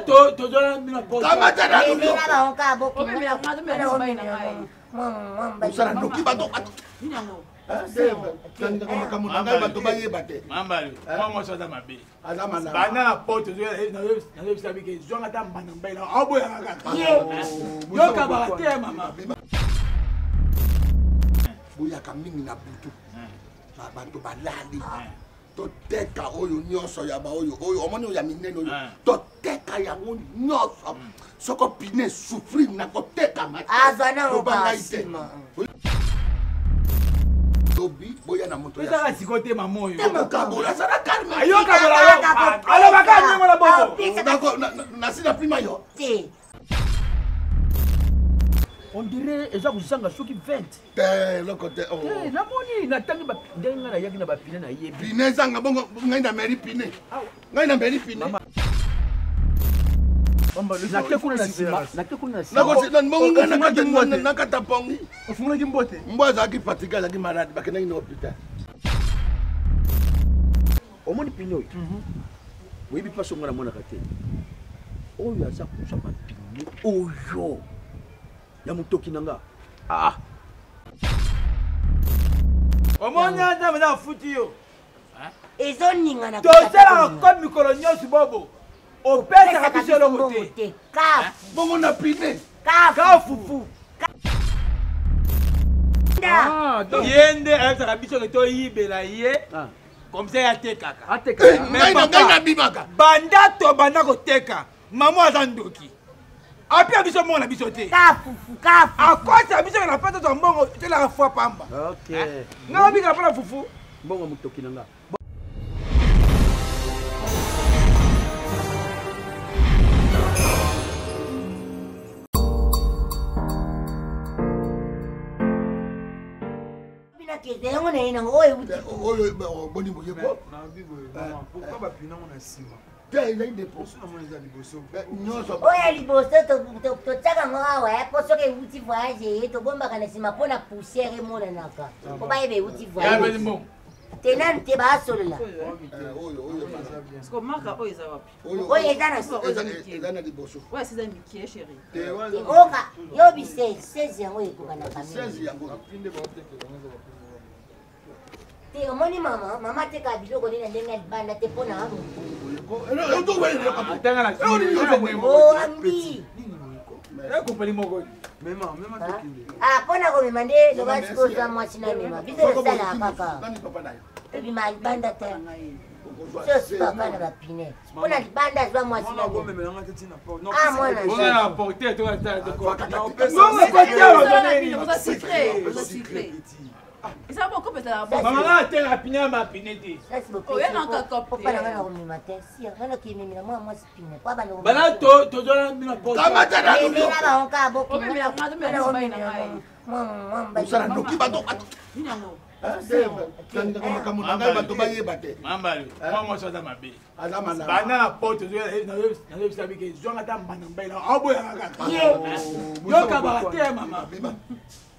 Tozwana bino. Kamata nanu. Memela bango kaka Omemela nga, tomela mobali na ngai. Osala noki bato. Tandaka makambo na ngai, bato bayeba te. Mambali, mwa mwasi aza mabe. Aza malamu. Banda na poto, nazoyebisa bike, zwanga ata mbanda mobali na aboyaka kaka. Yokabaka te, mama. Boyaka mingi na butu, bato balali, toteka oyo nyonso ya baoyo oyo omoni, oyo ya minene oyo, toteka yango nyonso. Soko pine souffrir na kotekama, Azwa nango. loba ngai te. Basima. Lobi boya na moto. Ezaka siko te, mama oyo. Kokabola, zala calme. Ayokabola yo, alobaka ndenge na bobo. Nasi na pima yo. Te. On dirait eza kozanga soki 20. Te, eloko te, oh. Te, namoni natangi ndenge ngai nayaki na bapine, nayebi. Pine ezanga bongo, ngai na meri pine, ngai na meri pine. Nake kuna na nsima, nake kuna na nsima. Bongo ngai nakata pongi. Ofungolaki mbote. Mbwa azalaki fatigué, azalaki malade, bakendaki na hôpital. Omoni pine oyo, boyebi mpasi onga namonaka te. Oyo aza kozwa bapine oyo ya motoki na nga, ah. Omoni, nzambe na afuti yo. Ezoningana. Tosalaka comme mikolo nyonso, bobo opesaka biso eloko te. Bongo na pine. Ka fufu. Ye nde ayebisaka biso ke toyibela ye, comme ça ye atekaka. Ngai na ngai nabimaka. Banda tobanda koteka, mama aza ndoki, apia biso mbongo na biso te. Kafufu, kafufu. Akotisa biso na pesa tozwa mbongo, tolaka fwa pamba. Ok. Ngai obikaka mpona fufu. Mbongo ya motoki na nga. Binakende yango na ye nango oyo euti. Oyo boni boye ko? Pourquoi bapine yango na nsima? Te, ezali depo. Namoni eza liboso. Nyonso. Oyo ya liboso totiaka yango awa ya po soki ewuti voyage eye, tobombaka na nsima mpo na poussière emonanaka, po bayeba ewuti voyage te. Nanu te, baasolola. Oyo. Marka oyo eza wapi? Oyo eza na Eza na liboso. Oyo eza mike, chéri. Oka yobi 16, 16 yango ekoka na famille. 16 yango. Te, omoni mama, mama atekaka biloko nde na ndenge ya libanda te mpo na ambi. Ekopeli moko. Mema, mema, tokende. Ah, mpo na komema nde loba sikoyo ozwa mwasi na mema biso, tosalaka kaka tobima libanda te. So osi papa na bapine mpo na libanda, azwa mwasi na mema. Omemelanga te ntina porte. Ah, mwana. Ozala na porte. Oza sucré, oza sucré. Eza bon kope, ezala bon. Mama nga ateka pine ya mapine te. Oya na kaka Popa na ngai na komema te, si ngai nakememela mwana mwasi pine po abanda. Banda tozwana bino. Kamata nanu. Memela bango kaka. Omemela nga, tomela mobali na ngai. Osala noki bato. Tandaka makambo na ngai, bato bayeba te. Mambali, mwa mwasi aza mabe. Aza malamu. Banda na poto, nazoyebisa bike, zwanga ata mbanda mobali na aboyaka kaka. Yokabaka te, mama.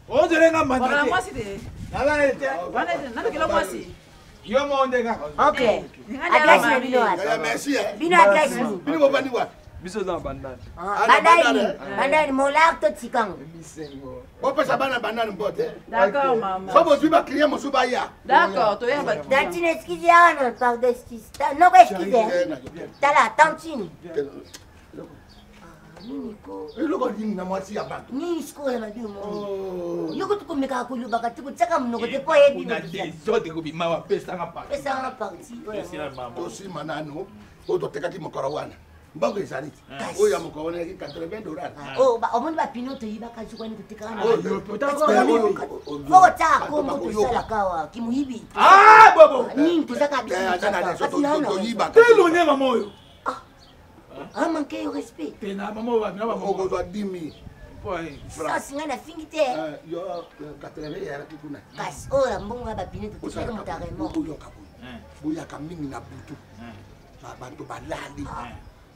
Ozolenga mbanda Wala te. mwasi te. Naza te. Wana ete natokela mwasi. Yo moko nde kaka. Ok, adresse na bino wapi? Yaya, merci. Bino adresse nini? Bino bovandi wapi? Biso eza na bandani. Bandani, bandani molar to tikango. Misengo. Bopesa bana bandani mbote. D'accord, mama. So bozwi baclient mosusu baya. D'accord, toya ba. Tantine, excuse awa, pardon, excuse noko, excuse. Tala tantine, nini ko? Eloko nini na mwasi ya bato? Nini sikoyo ya mabe omoni? Yoko tokomekaka kolobaka te, kotiaka monoko te mpo ayebi. Kuna desordre kobima, bapesanga parti. Pesanga parti. Tosima nano oyo totekaki mokolo wana, mbongo ezali te. Oyo ya mokolo wana eyaki 80 dollars. Omoni bapino toyibaka zukwani, totekaka foko tiaka kombo, tosalaka awa kimuyibi. Bobo. Nini tozaka biso? Telonye mama oyo. Amanke yo respect. Te na mama oyo. Okozwa 10 000. Sasi ngai nafingi te. Yo 80 eyalaki kuna. Kasi oyo ya mbongo ya bapine totekaki moto aremo. Oyoka boye, boyaka mingi na butu, bato balali,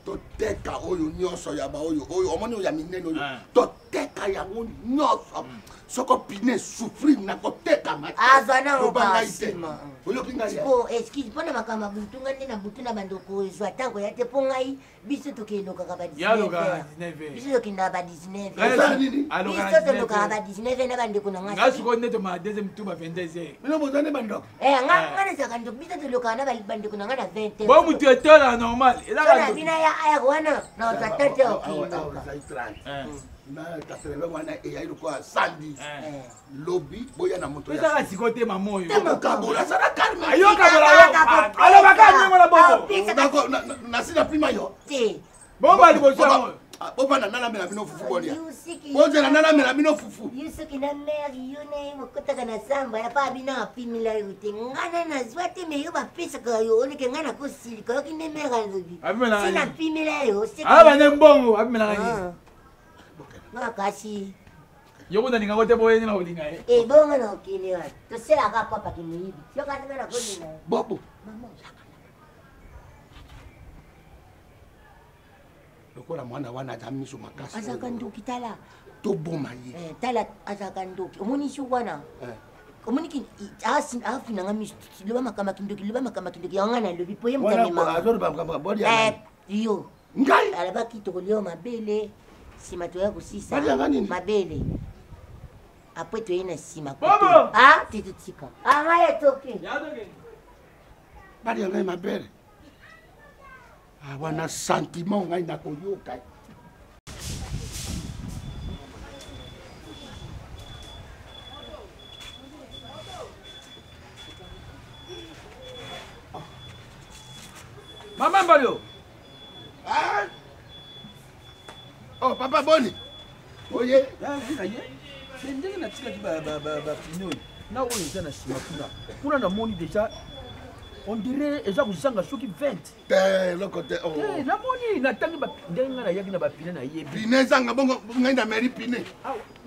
toteka oyo nyonso ya baoyo oyo omoni, oyo ya minene oyo, toteka. Toteka yango nyonso. Soko pine souffrir nakotekama te. Azwa nango Loba ngai te. basima. Oyoki ngai ya? Po excuse mpona makambo ya butu, ngai nde na butu na bandoko ezwa ntango ya te, mpo ngai biso tokelokaka ba Ya alokaka 19 na 19 biso tokendaka ba 19 Eza nini? Alokaka biso na tolokaka 19 ba 19 na bandeko na Ngai ngai. sikoyo nde toma deuxième tour ba 22 heures. Bino boza nde bandoko. Eh, nga nga nazalaka ndoko, biso tolokaka na bandeko na ngai na 20 Bo mutu etola normal. So na Ezaka bino ya aya wana na ozwa tete Awa, awa, okiloka. ezali 30. Na 80 wana eyai lokola 110. Lobi boya na moto ya Ezaka sikoyo te mama oyo. Tokokabola, sala calme. Ayokabola yo. Alobaka ndenge na bongo. Nako- nasi napima yo. Te. Bongo liboso yango. Bovanda nalamela bino fufu bolia. Yusiki. Bozela nalamela bino fufu. Yo soki na mare yo na ye mokotaka na zamba ya pa bino apimela yo te, ngai na nazwa te, me yo bapesaka yo oleke ngai nakosilika yoki nde mare alobi Apimelaka si nini? napimela yo seki- Aba nde mbongo apimelaka nini? Nga kasi Yo kuna linga te boye na kolinga ye. Ebongo na okende wana toselaka kwapaki moyibi yoka nga nakolinga yo. Bobo. Mama. Lokola mwana wana aza miso makasi. Azalaka ndoki, tala. Toboma ye. Eh, tala, azalaka ndoki, omoni so wana omoni ki afinanga miso, loba makambo ya kindoki, loba makambo ya kindoki yango nga nalobi po ye moto Wana amemaka. azoloba makambo ya bolia Eh, nani? yo Ngai? Alobaki tokolia mabele, nsima toya kosisa Baliaka nini? mabele, apres toye na nsima. Bobo! Ah, te totika ngai etoki. Balia ngai mabele. Ah, wana sentiment ngai nakoyoka. Mama Mbalio. Ah! Oh, papa boni. Oye. Na ye. Mais ndenge natikaki bapine oyo na oyo eza na nsima kuna kuna, namoni déjà on dirait eza kozanga soki 20. Te, eloko te. Oh. Te, namoni natangi ndenge ngai nayaki na bapine nayebi. Pine ezanga bongo ngai nameli pine.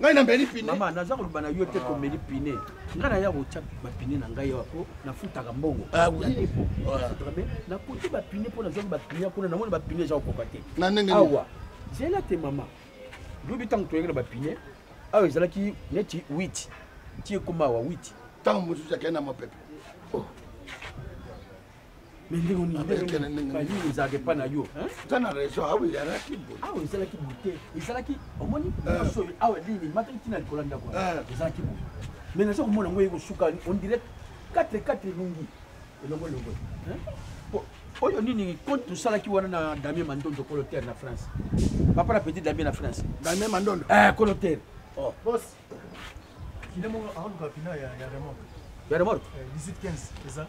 Ngai nameli pine. Mama, naza koloba na yo te komeli pine. Ngai naya kotya bapine na ngai awa po nafutaka mbongo. Ah oui. Ya dépôt. Nafutaka, mais nakoki bapine mpo nazwaki bapine ya kuna, namoni bapine eza kokoka te. Na ndenge nini? Awa zela te mama, lobi ntango toyaki na bapine awa ezalaki neti 8 ti ekoma awa 8. Ntango mosusu akei na mopepe. Mais ndenge nini? Abe ekende ndenge nini? Banini ezalaka epa na yo, hein? Oza na raison, awa ezalaki boye. Awa ezalaki boye te, ezalaki omoni nyonso oyo awa nini mataki ntina likolo ya ndako wana. Ezalaki boye, mais naza komona yango ekosuka on dirait 4 4 elongi elongo elongo, hein? Po, oyo nini compte tosalaki wana na Damien Mandondo colotaire na France, papa na petit Damien na France. Damien Mandondo. Eh, colotaire. Oh. Boss. Kile moko aluka pina ya remorque. Ya remorque? Eh, 18 15 eza.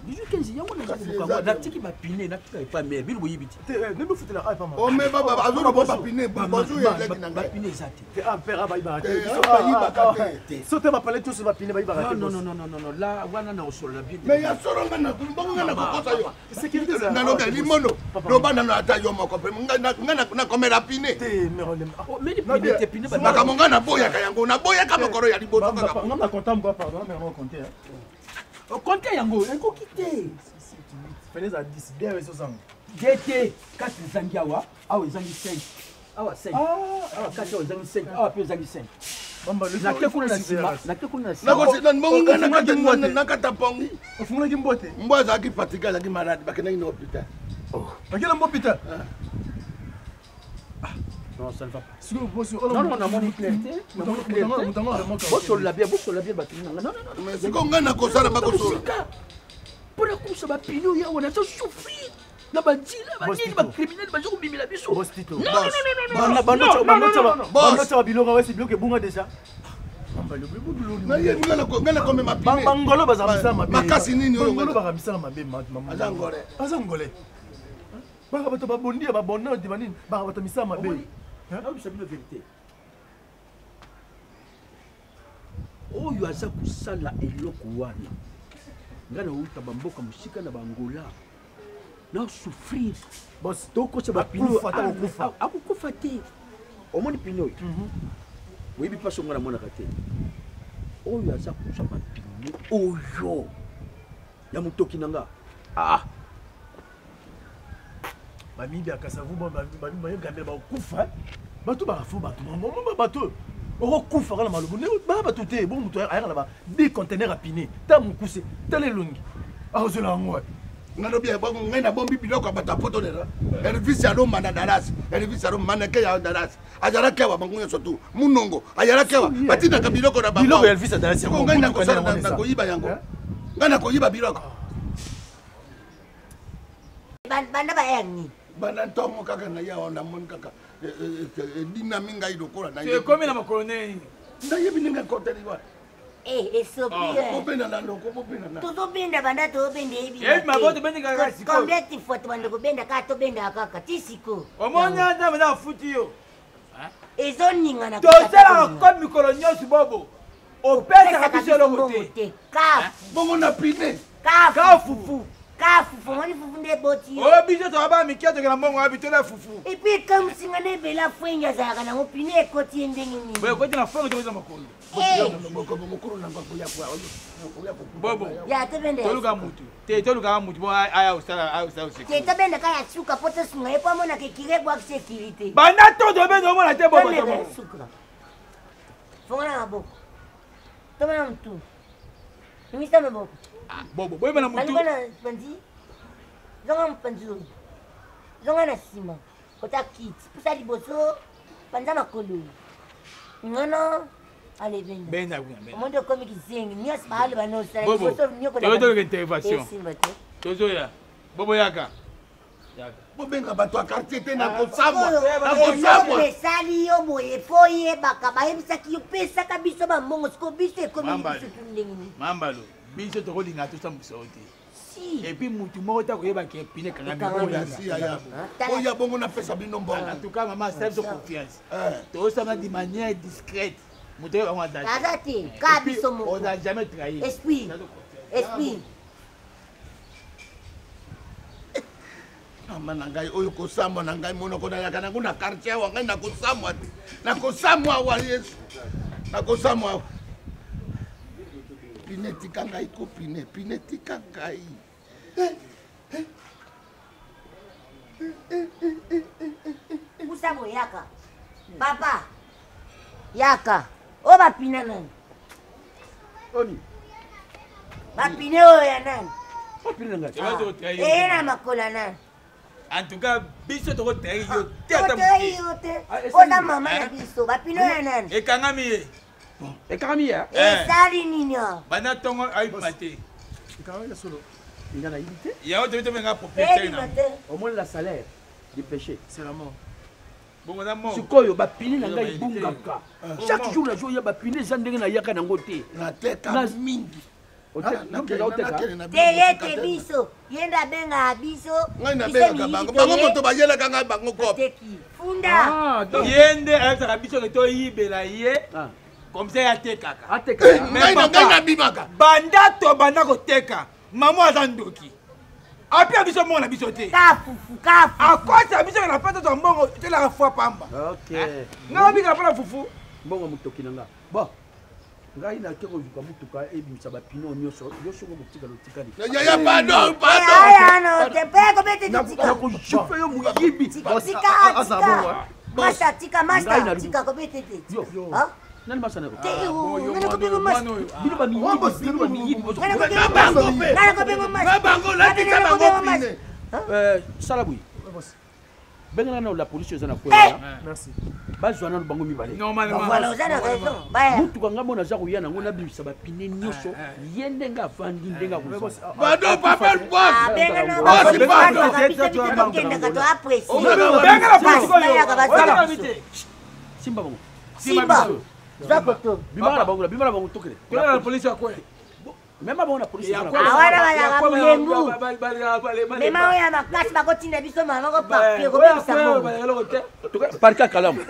18 15 yango naza Kasi koluka eza yango. te. Natiki bapine, natika epa mare, bino boyebi te. Te, eh, nembe futela ah pa ma. Oh, mais baba, azoloba bapine, bazo eleki na ngai. Bapine eza te. Te ah père ah bayibaka te. Eh, Biso, ah, bayibaka ah, ah, te. So te bapale tous bapine bayibaka te. Non, boss. non, non, non, non, non, là wana na osolola bien te. Mais ya solo ngai na bongo ngai nakokosa yo. Sécurité eza. Nalobi Ah, limono. Papa. Loba nano ata yo moko pe ngai nakomela pine. Te mère olem. Ah, Oh, mais non, pine te, pine ba- Makambo ngai naboyaka yango, naboyaka mokolo ya liboso Ba- kaka. ba- Nga na compte moi pardon, mais on compte. Hein. Oh, compte yango ekoki te. Fallait à 10, bien ezo zanga. Dt 4 ezangi awa, awa ezangi 5, awa 5, awa 4, awa ezangi 5, awa mpe ezangi 5. Bamba le Nake kuna na nsima, nake kuna na nsima. Bongo ngai Ofungaki mbwa te. nakata pongi. Ofungolaki mbote. Mbwa azalaki fatigue, azalaki malade, bakendaki na hôpital. Bakela mbo hôpital. Non, ça ne va pas. Sikoyo boss. Non, non, namoni clair te, namoni clair te. Mutango remorque. Bosolola bien, bosolola bien bapine na nga. Non, non, non. Mais sikoyo ngai nakosala bakosolola. Mpona kusa bapine oyo awa naza souffrir na banzela Boss banini Tito. bacriminel baza kobimela biso. Boss Tito. Non, non, non, non, non, non. Bando Non, non, non, non, non. Boss. cha biloko wesi biloko ebunga déjà. Nayebi ngai nakomema pine. Bangolo bazala misala mabe. Makasi nini oyo Bangolo ngai- bazala misala mabe mama. Aza ngole. Aza ngole. Baka bato babondi ya babonda oyo banini baka bato misala mabe. Omoni, nayebisa bino vérité, oyo aza kosala eloko wana, ngai nauta bamboka mosika na bangola na souffrir. Boss, tokosa bapine oyo. Akufa, ata kokufa. Akokufa te. Omoni pine oyo, oyebi mpasi ongai namonaka te. Oyo aza kozwa bapine oyo ya motoki na nga, ah. Bamibi ya Kasavu bayogambela bakokufa. Bato bafo bato bato okokufa kaka na malobo baa bato te bongo moto ayaka na ba 10 conteneur ya pine ta mokuse tala elongi akozwela yango wapi? Nalobi ya bongo, ngai nabombi biloko ya bato ya poto lelo. Elvis alomba na Dallas, Elvis alomba maneke ya Dallas azalaki awa, bango nyonso tu munongo azalaki awa, batindaka biloko na bango. Biloko ya Elvis ya Dallas yango. Ngai nakosala, nakoyiba yango, ngai nakoyiba biloko. Banda ba heure nini? Banda ntongo kaka na ye awa, namoni kaka edinami ngai lokola na ekomi na makolo nini. Nayebi ndenge ekoteli wana. Esopi. Bobenda na loko, bobenda na Tozobenda, banda tozobenda, eyebi. Eyebi mabo, tobendi kaka sikoyo. Combien de fois tobanda kobenda kaka, tobendaka kaka ti sikoyo. Omoni Nzambe na afuti yo. Ezoningana. Tosalaka comme mikolo nyonso, bobo opesaka biso eloko te. Bongo na pine. Ka fufu. Ka fufu, omoni fufu nde eboti yo. Oyo biso toka bana mike, tokela mbongo wapi tola fufu? Et puis ekamusinga na ebela fwengi azalaka nango, pine ekoti ye ndenge nini? Boye ekoti na fwengi, tokoti na makolo. Mokolo na bobo. Ya tobenda. Toluka mutu te, tolukaka mutu po aya osala, aya osala. Te, tobenda ka ya suka po tosunga ye, po amonaka ekiri ebwakisi ekiri te. Banda to tobenda, omona te bobo. Tobenda ya suka. Fongola maboko, tomona mutu, mimisa maboko. Bobo, boyeba na mutu. Baluka na panzi, zonga mopanzi oyo, zonga na nsima, kota kiti, pusa liboso, panza makolo ngono alebenda. Benda kuna, benda. Omondi okomi kizengi nyonso baaloba nosala. Bobo, liboso nyoko. Toluka intervention. Esimba te. Tozoya, bobo, yaka. Bobenga bato ya quartier te, nakosamwa. Oyo, Nakosamwa. eloko esali yo boye, fo oyebaka bayebisaki yo pesaka biso bambongo, siko biso ekomi Mambalo. biso tu ndenge nini? Mambalo, biso tokolinga tosambwisa yo te. Si. Et puis mutu moko te akoyeba ke pine ekangami. Ekangami. Oya si yaya, oya bongo napesa bino mbongo. En tout cas, mama asala biso confiance, tozosala de manière discrète, moto oyo bango aza te. Aza te ka biso moko. On a jamais trahi. Esprit, esprit. Mama na ngai, oyo kosamwa na ngai, monoko nayaka nango na quartier awa, ngai nakosamwa te, nakosamwa awa, Yesu, nakosamwa awa. Pine tika ngai ko, pine, pine tika ngai. Pusa boye, yaka papa, yaka. Oyo bapine nani? Oni. Bapine oyo ya nani? Bapine na ngai. Eye na makolo ya nani? En tout cas, biso tokotrahi yo te ata Otoyi moke. yo te, oza mama na biso. Bapine oyo ya nani? Ekangami ye. Ekangami ye. Esali nini awa? Banda ntongo ayibima te. Ekangami ya solo. Nga nayibi te. Yango tobi tobenga propriétaire Eyebima na te. Omoni, la salaire du péché, c'est la mort. Bongo na mort. Sikoyo bapine na ngai Eza ebungaka chaque jour. Nazoya, bapine eza ndenge nayaka nango te. Nateka mingi. Oteka. Te, ye te, biso ye nde abengaka biso. Ngai Biso nabengaka miyibi. bango, bango moto bayelaka ngai, bango kope. Toteki funda. Ye nde ayebisaka biso ke toyibela ye, comme ça ye atekaka. Ateka. Ngai na ngai nabimaka. Banda tobanda koteka, mama aza ndoki, apia biso mbongo na biso te. Kafufu, kafufu. Akosa biso ke na pesa tozwa mbongo, tolaka fwa pamba. Ok. Ngai obikaka mpona fufu. Mbongo motoki na nga. Bon, ngai nake kozuka motuka ebimisa bapine oyo nyonso. Yo soko kotikala, otikali. Yaya, pardon, pardon. Ayano te mpe kobete te, tika. Nakojupe yo moyibi. Tika, tika, tika. Masta, tika. Ngai Masta, tika, kobete te. Yo. Ah? Nani masa na yo? Te, ngai nakobenga masta. Bino bamiyibi, bino bamiyibi. Ngai bango mpe. Ngai nakobenga masta. Na bango, latisa bango pine. Sala boye, bengana nano la polisi eza na Eh! kwela. Merci. Bazwa nano bango mibale. Voilà, oza na raison, baya. Motuka nga mona aza koya nango, nabimisa bapine nyonso. Ye ndenge avandi, ndenge akozala. Pardon, papa boss. Abengana. Boss, pardon. Biso biso tokendaka, to apprécie. Bengana polisi oyo. Bayaka, basala biso. Simba bango. Simba, zwa koto. Bimaka na bango, bima na bango, tokele. Tolaka na polisi ya kwela. Mema bango na polisi. Ya eza na kwela. Awana bazalaka bulembu. Mema Mema oyo ya makasi, bakotinda biso mama moko parke kobebisa mbongo. Parke ya Kalamu.